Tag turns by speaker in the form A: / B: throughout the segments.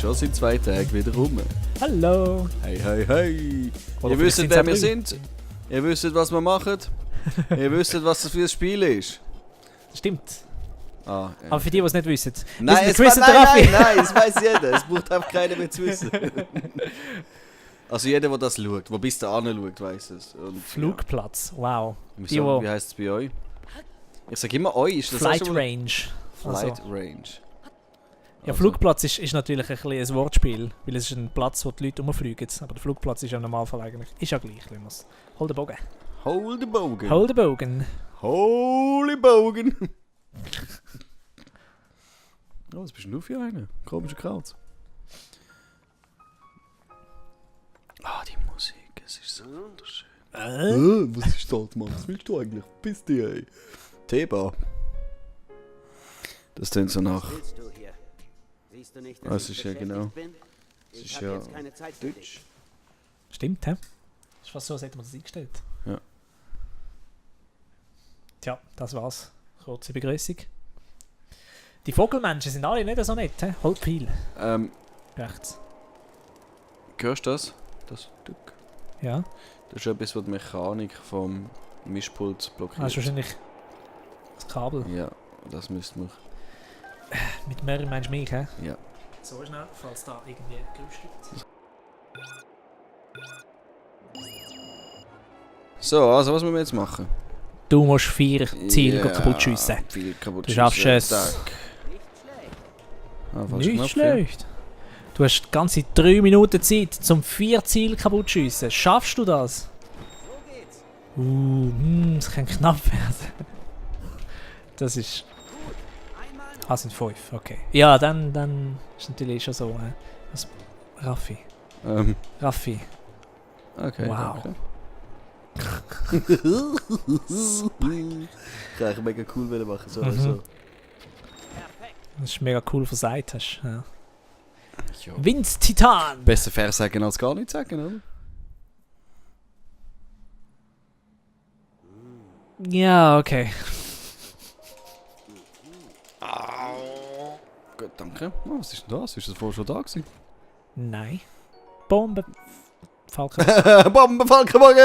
A: schon seit 2 Tagen wieder rum.
B: Hallo!
A: Hey, hey, hey!
B: Oder
A: Ihr wisst,
B: vielleicht
A: wer
B: sind's
A: wir
B: auch
A: sind. Ihr wisst, was wir machen. Ihr wisst, was das für ein Spiel ist.
B: Stimmt.
A: Ah, ja.
B: Aber für die, die es nicht wissen.
A: Nein, das weiß jeder. Es braucht einfach keiner mehr zu wissen. Also jeder, der das schaut, der bis da schaut, weiss es. Und,
B: Flugplatz, wow.
A: ja. Wie heisst es bei euch? Ich sage immer euch. Ist das
B: Flight Range.
A: Flight
B: Also.
A: Range.
B: Ja,
A: Also.
B: Flugplatz ist natürlich ein bisschen ein Wortspiel, weil es ist ein Platz, wo die Leute rumfliegen. Aber der Flugplatz ist ja im Normalfall eigentlich... Ist ja gleich, wenn man es... Hol den Bogen.
A: Hold the Bogen.
B: Hol den Bogen.
A: Holy Bogen. Oh, was bist denn du für einer? Komischer Kauz. Ah, die Musik, es ist so wunderschön. Was ist das, Mann? Was willst du eigentlich? Bist du, ey? Theba. Das klingt so nach... Es ist ja genau... Es ist ja Deutsch.
B: Stimmt, hä? Ist fast so, als hätte man das eingestellt.
A: Ja.
B: Tja, das war's. Kurze Begrüßung. Die Vogelmenschen sind alle nicht so nett, hä? Halt viel. Rechts.
A: Hörst du das? Das Stück?
B: Ja.
A: Das ist etwas, was die Mechanik vom Mischpult blockiert.
B: Das ist wahrscheinlich das Kabel.
A: Ja, das müsste man...
B: Mit mir meinst du mich, hä?
A: Ja.
B: So schnell, falls da irgendwie Geräusch gibt.
A: So, also was müssen wir jetzt machen?
B: Du musst 4 Ziele kaputt schiessen.
A: 4 kaputt
B: Du schaffst es. Nicht schlecht. Du hast ganze 3 Minuten Zeit, um 4 Ziele kaputt zu schiessen. Schaffst du das? Das kann knapp werden. Das ist... Ah, sind 5, okay. Ja, dann ist natürlich schon so. Was? Raffi. Raffi.
A: Okay,
B: wow.
A: Danke. Kann ich mega cool machen, so oder so.
B: Das ist mega cool, was du gesagt hast. Ja.
A: Ja.
B: Windstitan!
A: Besser fair sagen als gar nicht sagen, oder?
B: Ja, okay.
A: Gut, danke. Oh, was ist denn das? Ist das vorher schon da gewesen?
B: Nein. Bombe. Falken.
A: Bombenfalkenbogen!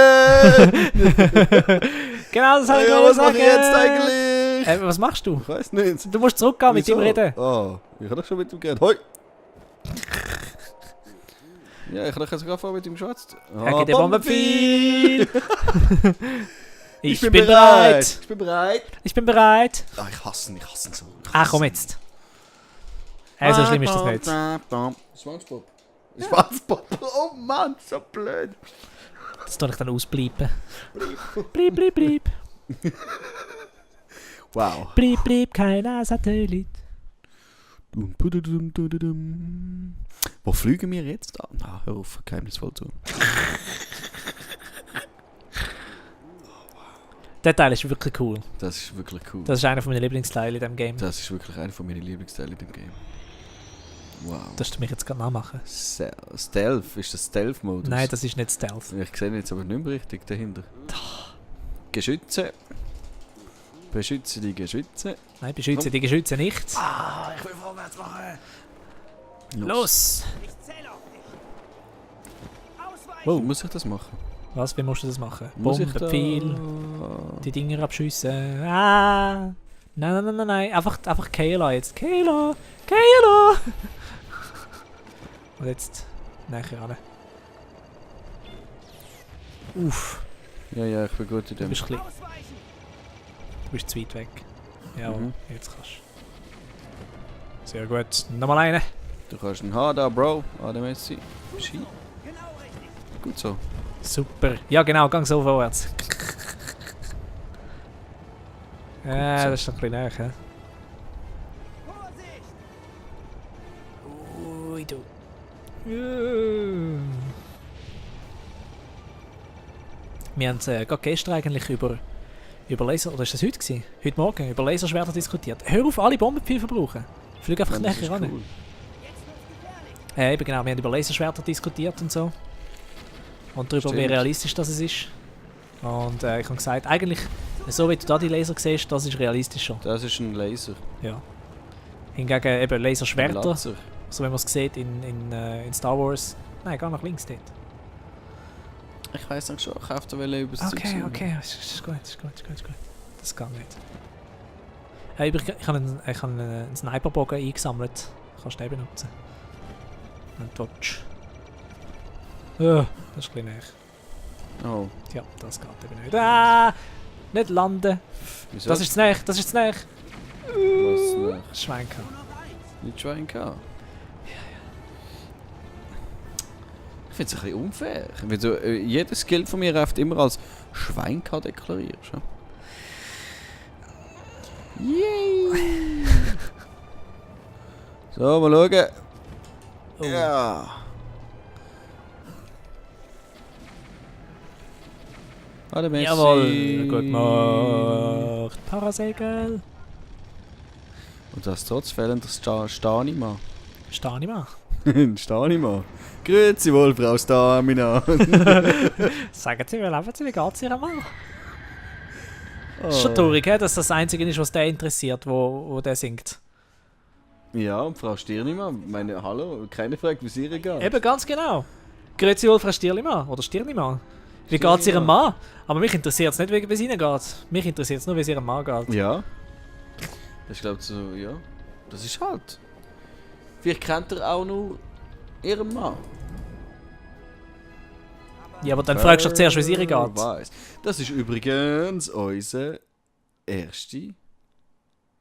B: Genau, das habe ich
A: was
B: sagen.
A: mache ich jetzt eigentlich?
B: Was machst du?
A: Ich weiß nicht.
B: Du musst zurückgehen mit
A: Wieso?
B: ihm reden.
A: Ah, ich kann doch schon mit ihm gehen. Hoi! Ja, ich habe doch sogar vorher mit ihm geschwätzt.
B: Er gibt dir Bombenpfeil! Ich bin
A: bereit!
B: bereit!
A: Ich bin bereit!
B: Ich bin bereit!
A: Ah, ich hasse ihn so.
B: Ah, komm jetzt! Hey, so schlimm ist das nicht.
A: Schwanzpop. Schwanzpop. Oh Mann, so blöd.
B: Das soll ich dann ausbleiben. Blieb, blieb, blieb.
A: Wow.
B: Blieb, blieb, kein Satellit.
A: Wo fliegen wir jetzt an? Ah, hör auf, geheimnisvoll zu.
B: Der Teil ist wirklich cool.
A: Das ist wirklich cool.
B: Das ist einer meiner Lieblingsteile in diesem Game.
A: Das ist wirklich einer meiner Lieblingsteile in dem Game. Wow.
B: Das du mich jetzt gerade nachmachen.
A: Stealth? Ist das Stealth-Modus?
B: Nein, das ist nicht Stealth.
A: Ich sehe jetzt aber nicht mehr richtig dahinter. Geschütze. Beschütze die Geschütze.
B: Nein, beschütze die Geschütze nicht.
A: Ah, ich will vorwärts machen.
B: Los!
A: Wow, muss ich das machen?
B: Was? Wie musst du das machen?
A: Muss ich
B: Bomben,
A: da...
B: Pfeil, die Dinger abschiessen. Ah! Nein. Einfach Kayla jetzt. Kayla! Und jetzt nachher ran. Uff.
A: Ja, ich bin gut in
B: Du
A: dem.
B: bist zu weit weg. Ja, jetzt kannst du. Sehr gut. Nochmal eine.
A: Du kannst einen haben da, Bro. Ah, der Messi. Ski. Gut so.
B: Super. Ja genau, gang so vorwärts. Ja, das ist noch ein bisschen näher, hä? Ui, du. Wir haben gerade gestern eigentlich über Laser... Oder ist das heute gewesen? Heute Morgen über Laserschwerter diskutiert. Hör auf, alle Bombenpfeile verbrauchen. Flieg einfach
A: Ja, das
B: näher
A: ist
B: ran.
A: cool.
B: Eben genau, wir haben über Laserschwerter diskutiert und so. Und darüber, wie
A: Stimmt.
B: realistisch das ist. Und ich habe gesagt, eigentlich, so wie du da die Laser siehst, das ist realistischer.
A: Das ist ein Laser.
B: Ja. Hingegen eben
A: Ein
B: Laserschwerter
A: Laser.
B: So wie man es sieht in Star Wars. Nein, gar nach links dort.
A: Ich weiss nicht schon, ich kaufe da über das Zeug.
B: Okay, ist gut. Das geht nicht. Ich habe einen Sniperbogen eingesammelt. Kannst du den benutzen. Ein Dodge. Das ist ein bisschen näher.
A: Oh.
B: Ja, das geht eben nicht. Ah! Nicht landen.
A: Wieso?
B: Das ist zu näher. Was nicht? Schweinka.
A: Nicht Schweinka? Ich finde es ein bisschen unfair. Wenn du jedes Skill von mir oft immer als Schweinka deklarierst. Ja? Yay! So, mal schauen.
B: Oh.
A: Ja. Warte, Messi.
B: Jawohl, gut gemacht. Parasegel.
A: Und das trotz fehlender Stanima.
B: Stanima.
A: Stanima. Grüezi wohl, Frau Stamina.
B: Sagen Sie, wie leben Sie? Wie geht es Ihrem Mann? Das ist schon traurig, dass das Einzige ist, was den interessiert, wo der singt.
A: Ja, und Frau Stirnima, meine, hallo, keine Frage, wie es ihr geht.
B: Eben, ganz genau. Grüezi wohl, Frau Stirlimann. Oder Stirlimann. Wie geht es Ihrem Mann? Aber mich interessiert es nicht, wie es Ihnen geht. Mich interessiert es nur, wie es Ihrem Mann geht.
A: Ja. Ich glaube so, ja. Das ist halt. Vielleicht kennt er auch nur ihren Mann.
B: Ja, aber dann fragst du doch zuerst, wie es ihr geht.
A: Weiss. Das ist übrigens unser erster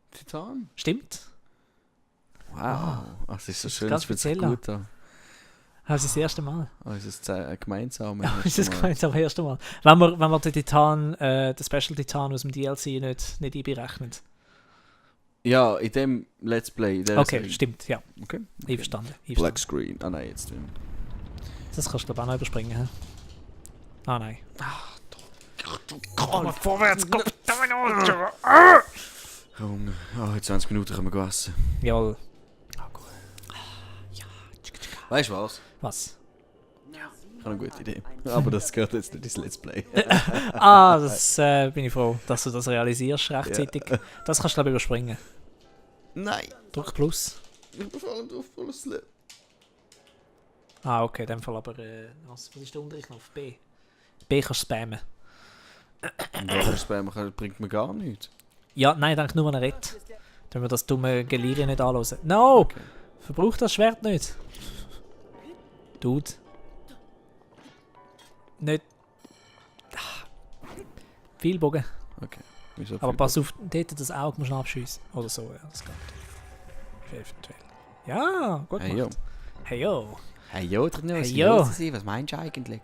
A: Titan.
B: Stimmt.
A: Wow. Ach, das ist so
B: Das ist
A: schön,
B: ganz
A: das fühlt sich
B: speziell.
A: gut an.
B: Das ist das erste Mal.
A: Unser gemeinsames.
B: Ja, ist das gemeinsam das erste Mal. Wenn wir den Titan, den Special Titan aus dem DLC nicht einberechnen.
A: Ja, in dem Let's Play. In der
B: Okay,
A: Serie.
B: stimmt, ja.
A: Okay.
B: Einverstanden.
A: Black Screen. Ah nein, jetzt.
B: Das kannst du glaube ich auch noch überspringen. He? Ah nein.
A: Komm
B: vorwärts, komm!
A: Hunger. Oh, in 20 Minuten können wir essen.
B: Jawohl.
A: Weißt du was?
B: Was?
A: Ich habe eine gute Idee. Aber das gehört jetzt nicht ins Let's Play.
B: Das bin ich froh, dass du das realisierst rechtzeitig.
A: Ja.
B: Das kannst du glaube ich überspringen.
A: Nein.
B: Drück Plus.
A: Ich bin vor allem drauf Pulsle.
B: Ah, okay, in dem Fall aber... was ist der Unterknopf? B. B kannst du spammen.
A: Und spammen bringt mir gar nichts.
B: Ja, nein, danke nur, wenn er redet. Wenn wir das dumme Gelire nicht anhören. No!
A: Okay.
B: Verbrauch das Schwert nicht. Dude. Nicht... Viel Bogen.
A: Okay. Wieso
B: Aber
A: viel
B: pass auf, dort das Auge musst du abschiessen. Oder so, ja, das geht. Eventuell. Ja, gut
A: Hey,
B: gemacht. Hey, yo.
A: Hey, jo, drin
B: Hey,
A: ist
B: jo.
A: Was meinst du eigentlich?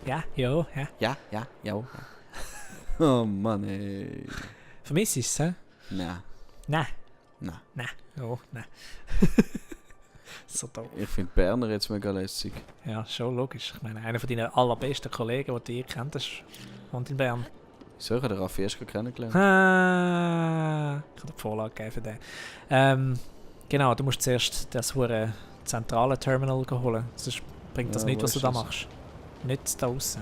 B: Ja, jo, ja.
A: Ja. Oh Mann, ey.
B: Vermisst du es, hä?
A: Nein.
B: Nein.
A: Nein.
B: Nein. Oh, nein. So doof.
A: Ich finde Berner jetzt mega lässig.
B: Ja, schon logisch. Ich meine, einer von deinen allerbesten Kollegen, die du je kennt hast, wohnt in Bern.
A: Wieso? Ich habe den Raffi erst kennengelernt.
B: Ah, ich habe die Vorlage gegeben für den. Genau, du musst zuerst das hure zentrale Terminal holen. Sonst bringt das
A: Ja,
B: nicht, was du da
A: das?
B: machst. Nicht da außen.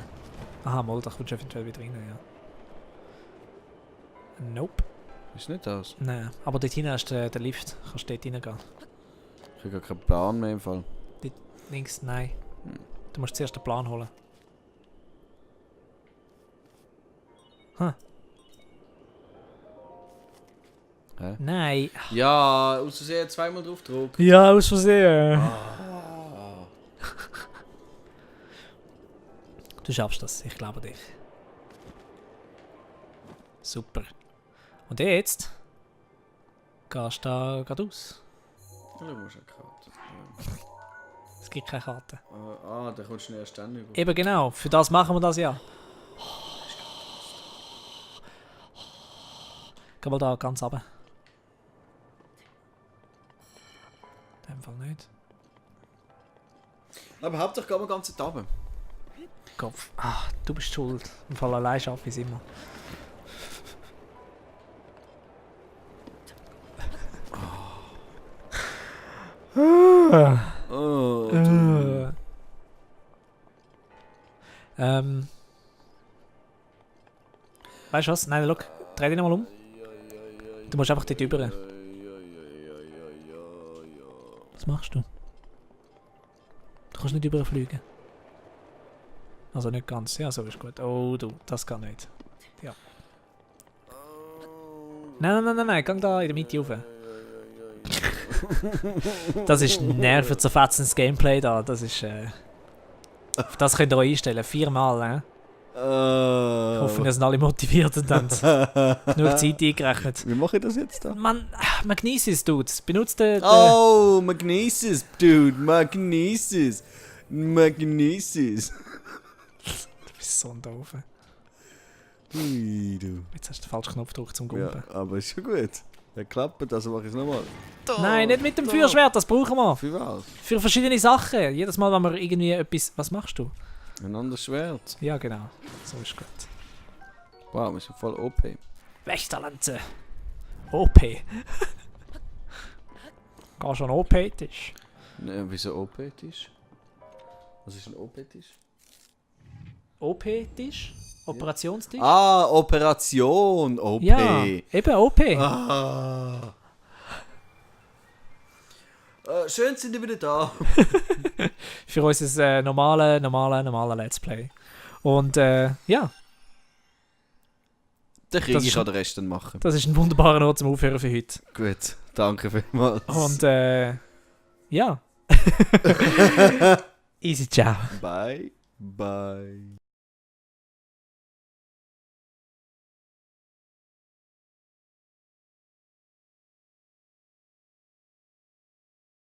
B: Aha, mal, da kommst du eventuell wieder rein, ja. Nope.
A: Ist nicht das?
B: Nein, aber dort hinten hast du den Lift. Kannst du dort reingehen.
A: Ich habe gar keinen Plan mehr im Fall.
B: Links, nein. Du musst zuerst den Plan holen.
A: Hä?
B: Nein.
A: Ja, aus Versehen zweimal drauf gedruckt.
B: Ja, aus Versehen.
A: Ah.
B: Du schaffst das, ich glaube dich. Super. Und jetzt gehst du da geradeaus.
A: Du musst eine Karte.
B: Es gibt keine Karte.
A: Da kommst du erst dann über.
B: Eben genau, für das machen wir das ja. Geh mal da ganz runter. In dem Fall nicht.
A: Aber hauptsächlich gehen wir ganz runter.
B: Kopf. Ah, du bist schuld. Im Fall allein schaffe ich es immer.
A: Oh, du.
B: Weißt du was? Nein, look. Dreh dich nochmal um. Du musst einfach dort rüber. Was machst du? Du kannst nicht überfliegen. Also nicht ganz. Ja, so ist gut. Oh, du, das kann nicht. Ja. Nein, gang da in der Mitte rauf. Das ist nervenzerfetzendes Gameplay da. Das ist... das könnt ihr euch einstellen. 4-mal, Ich hoffe, ihr sind alle motiviert und haben genug Zeit eingerechnet.
A: Wie mache ich das jetzt da?
B: Man genießt es, Dude. Benutzt den...
A: Oh, man genießt es, Dude. Man genießt es. Man genießt es.
B: Du bist so ein Doof.
A: Ui, du.
B: Jetzt hast du den falschen Knopf gedrückt zum Gumpen.
A: Ja, aber ist schon gut. Der klappt, also mache ich es nochmal.
B: Nein, nicht mit dem Feuerschwert, das brauchen wir.
A: Für was?
B: Für verschiedene Sachen. Jedes Mal, wenn wir irgendwie etwas... Was machst du?
A: Ein anderes Schwert.
B: Ja, genau. So ist gut.
A: Wow, wir sind voll OP.
B: Wächterlanze. OP. Gar schon OP-Tisch.
A: Ne, wieso OP-Tisch? Was ist ein OP-Tisch?
B: OP-Tisch? Operationstisch?
A: Ah, Operation. OP.
B: Ja, eben OP.
A: Ah. Schön sind wir wieder da.
B: Für uns ist es normaler Let's Play. Und ja,
A: Den Krieg
B: Das
A: ich
B: ist-
A: an den Rest dann machen.
B: das ist ein wunderbarer Ort zum Aufhören für heute.
A: Gut, danke vielmals.
B: Und ja. Easy, ciao.
A: Bye, bye.